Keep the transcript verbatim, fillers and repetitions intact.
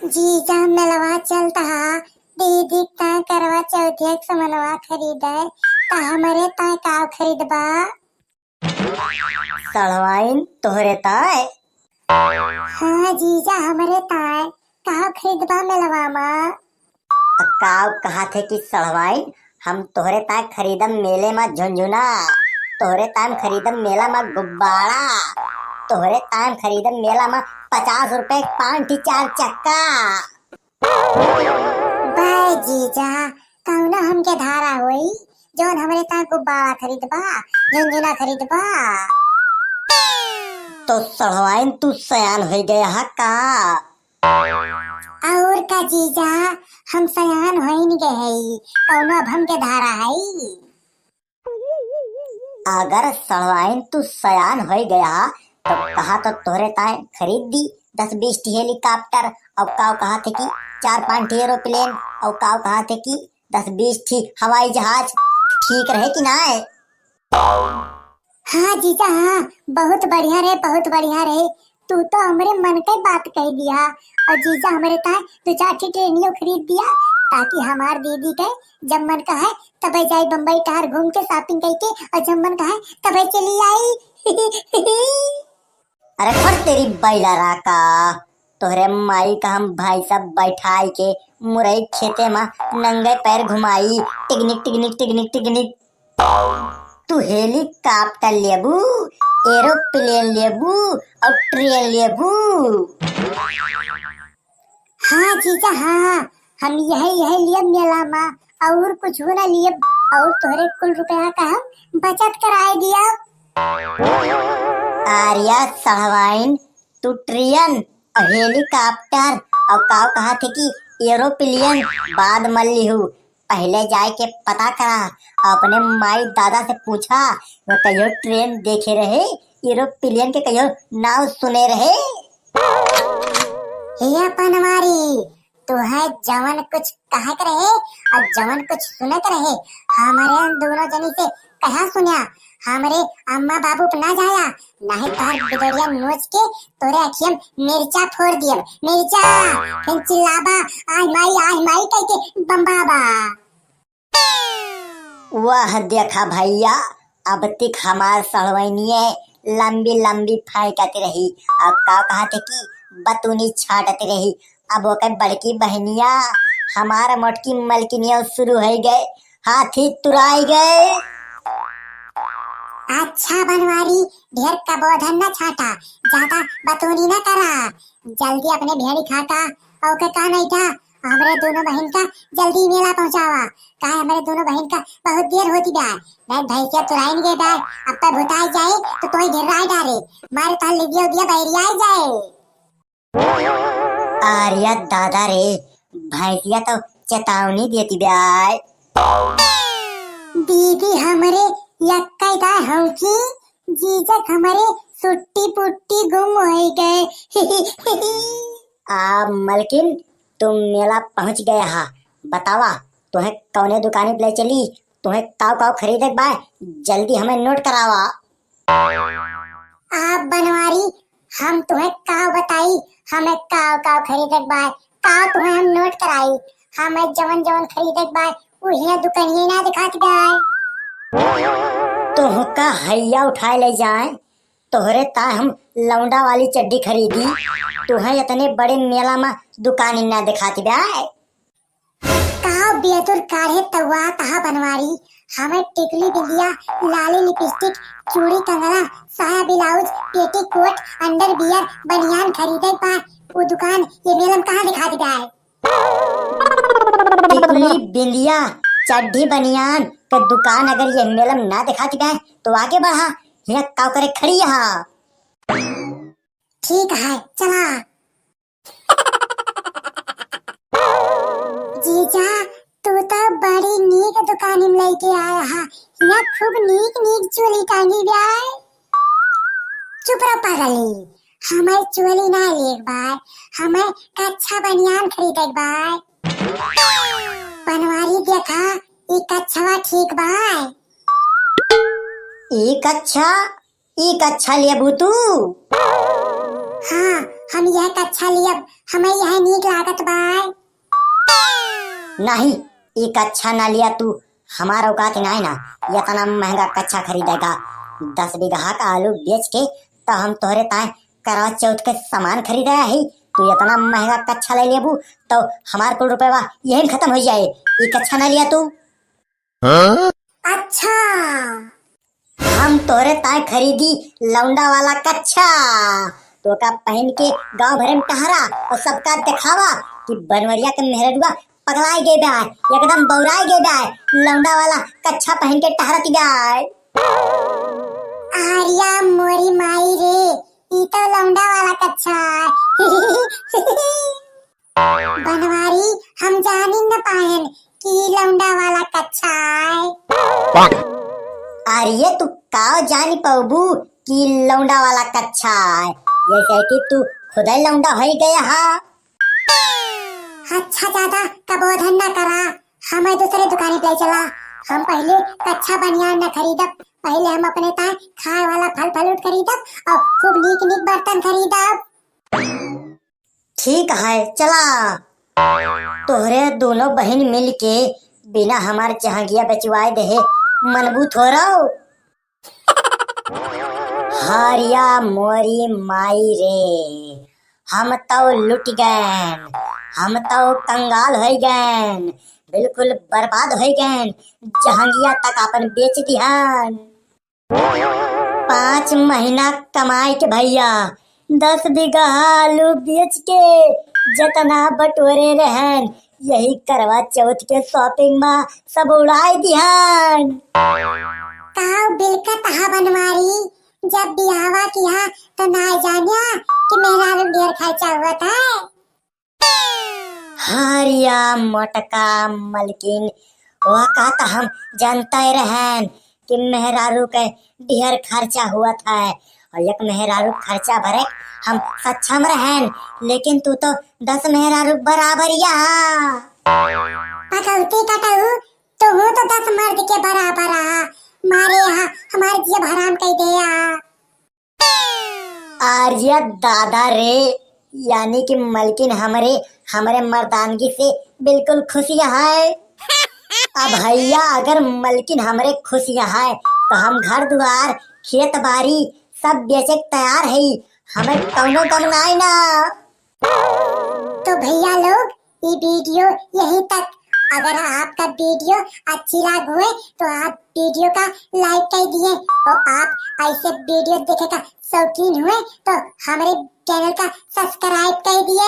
जीजा, मेलवा चलत ह, दीदी क ताय करवा चौथिया क समनवा खरीदे, त हमरे ताय काव खरीदबा? सढ़वाइन, तोहरे ताय? हाँ जीजा, हमरे ताय। काव खरीदबा मेलवा मा? अ, काव कहत है कि सढ़वाइन, हम तोहरे ताय खरीदम मेले मा झुनझुना, तोहरे ताय हम खरीदम मेला मा गुब्बारा, तोहरे ताय हम खरीदम मेला मा पचास रुपए क पाँच ठी चार चक्का। बे जीजा, कउनो हमके धारा होई, जउन हमरे ताय गुब्बारा खरीदबा, झुनझुना खरीदबा? तो सढ़वाइन, तू सयान होइ गया हा का? अउर का जीजा, हम सयान होइन गए हई, कउनो अब हमके धारा हई? अगर सढ़वाइन तू सयान होइ गया, तो कहा तो तोहरे ताय खरीद दी दस बीस ठी helicopter, अउ काव कहत है कि चार पाँच ठी aeroplane, अउ काव कहत है कि दस बीस ठी हवाई जहाज, ठीक रहे कि नाय? हाँ जीजा, हाँ, बहुत बढ़िया रहे, बहुत बढ़िया रहे। तू तो हमरे मन के बात कह दिया। अउर जीजा, हमरे ताय दो चार ठी ट्रेनियो खरीद दिया, ताकि हमार दीदी के जब मन कहे तबे जाई बम्बई टहर घूम के, shopping कइके, अउर जब मन कहे तबे चली आई। अरे फट तेरी बैला राका, तोहरे माई का हम भैंसा बैठाई के मुरई खेते मा नंगे पैर घुमाई, टिकनिक, टिकनिक, टिकनिक, टिकनिक। तू helicopter लेबू, aeroplane लेबू अउर train लेबू? हाँ जीजा, हाँ, हम यही, यही लेब मेला मा, अउर कुछ ना लेब, अउर तोहरे कुल रुपया का हम बचत कराए दिया। आर्या सढ़वाइन, तू train अउर helicopter अउर काव कहत है कि aeroplane बाद मा लिहू, पहिले जाए के पता करा, अपने माई दादा से पूछा, वो कहियो train देखे रहे, aeroplane के कहियो नाव सुने रहे। हे बनवारी, तोहे जवन कुछ कहे के रहे अउर जवन कुछ सुने के रहे, हमरे दोनों जनी से कहा सुन्या, हमरे अम्मा बाबू पे ना जाया, नाहीं तोहर बिदरिया नोच के तोरे अखिया में मिर्चा फोड़ दियब, मिर्चा। फिर चिल्लाबा, "आय माई, आय माई," कह के बम्बाबा। वाह देखा भैया, अब तक हमार सढ़वैनिये लंबी लंबी फेंकत रही, अब का कहत है कि बतूनी छाटत रही। अब ओकर बड़की बहनिया हमार मोटकी मलकिनिया शुरू होइ गए, हाथी तुराई गए। अच्छा बनवारी, ढेर कबोधन न छाटा, ज्यादा बतूनी न करा, जल्दी अपने भेड़ी घाटा अउर ओके कहा नहीं था, हमरे दोनों बहिन का जल्दी मेला पहुँचावा, काहे हमरे दोनों बहिन का बहुत देर होती बा। नहीं भैंसिया तुराइन गए बा, अब पे भुताई जाए तो तोही ढिर्राई डारे, मारे तोहर लिबिया उबिया बहरियाई जाए। अरे दादा रे, भैंसिया तो चेतावनी देती बा। दीदी हमरे यक्का दा हौकी, जीजक हमरे सुट्टी पुट्टी गुम होइ गए। आ मलकिन, तुम मेला पहुँच गए हा, बतावा तुहें कौने दुकानी पे ले चली, तुहें काव काव खरीदे के बा, जल्दी हमें नोट करावा। आप बनवारी, हम तुहें काव बताई, हमें काव काव खरीदे के बा, काव तुहें हम नोट कराई, हमें जवन जवन खरीदे के बा, उहे दुकानिये ना दिखात बा। तोहका हैया उठाए ले जाए, तोहरे ताय हम लौंडा वाली चड्डी खरीदी, तुहें इतने बड़े मेला में दुकानी ना दिखात बा। काव बेतुर काढ़े तउआ तहा बनवारी, हमें टिकली बिंदिया, लाली लिपस्टिक, चूड़ी कंगना, साया ब्लाउज, पेटीकोट, अंडरवियर, बनियान खरीदे बा, वो दुकान ये मेला में कहाँ दिखात बा? टिकली बिंदिया, चड्ढी बनियान के दुकान अगर ये मेला में ना दिखात बा, तो आगे बढ़ा, हियाँ काव करे खड़ी हा। ठीक है, चला। जीजा, तू तो बड़ी नीक दुकानी में लेके आया हा। हियाँ खूब नीक नीक चोली टांगी बा। चुप रह पागली, हमें चोली ना लेक बा, हमें कच्छा बनियान खरीदे के बा। बनवारी देखा, ई कच्छवा ठीक बा। ई कच्छा ई कच्छा लेबू तू? हाँ, हम यह कच्छा लियब, हमें यह नीक लागत बाय। नहीं, ई कच्छा ना लिया तू, हमार औकात नाय ना, इतना महंगा कच्छा खरीदे का। दस बीघा का आलू बेच के तो हम तोहरे ताय करवा चौथ के सामान खरीदे ही, तू इतना महंगा कच्छा ले लेबू तो हमार कुल रुपया यही में खत्म हो जाए। ई कच्छा ना लिया तू। अच्छा। हम तोहरे ताय खरीदी लौंडा वाला कच्छा। तोका पहन के गांव भरे में टहरा और सबका देखावा कि बनवरिया के मेहररुआ पगलाए गए बा, एकदम बौराए गए बा, लौंडा वाला कच्छा पहन के टहरत बा। आर्या मोरी माई रे, ई तो लौंडा वाला कच्छा है। बनवारी, हम जानी न पाएन कि लौंडा वाला कच्छा है। अरे तू का जानी पौबू कि लौंडा वाला कच्छा है, जैसे कि तू खुदै लौंडा होई गया हा। अच्छा दादा, कबोधन न करा, हमें दूसरे दुकानी पे चला। हम पहले कच्छा बनियान न खरीदब, पहले हम अपने ताय खाए वाला फल फ्रूट खरीदब और खूब नीक नीक बर्तन खरीदब। ठीक है, चला। तोहरे दोनों बहिन मिल के बिना हमार जहंगिया बेचवाए देहे मनबू थोरो। हारिया मोरी माई रे, हम तो लुट गएन, हम तो कंगाल हो गएन, बिल्कुल बर्बाद हो गएन। जहंगिया तक अपन बेच दिहन। पाँच महीना कमाई के भैया, दस बीघा आलू बेच के जितना बटोरे रहन, यही करवा चौथ के shopping में सब उड़ाई दिहन। का बिलकत हा बनवारी, जब बियाहवा किहा तो ना जानिया कि मेहरारू ढेर खर्चा हुआ था। हारिया मोटका मलकिन, वह का तो हम जानते रहन कि मेहरारू के ढेर खर्चा हुआ था और एक मेहरारू खर्चा भरे हम सक्षम रहन, लेकिन तू तो दस मेहरारू बराबर या। पकौती कटहू, तू तो दस मर्द के बराबर रहा, मारे यहाँ हमारे जियब हराम कई दे या। अरे दादा रे, यानी कि मलकिन हमरे, हमरे मर्दानगी से बिल्कुल खुश है। अब भैया, अगर मलकिन हमरे खुश है, तो हम घर दुआर, खेत बारी सब बेचे के तैयार है, हमें कौनो गम नाई ना। तो भैया लोग, ये video यहीं तक। अगर आपका video अच्छी लाग हुए तो आप video का like कर दिए, और आप ऐसे video देखे का शौकीन हुए तो हमारे channel का subscribe कर दिए।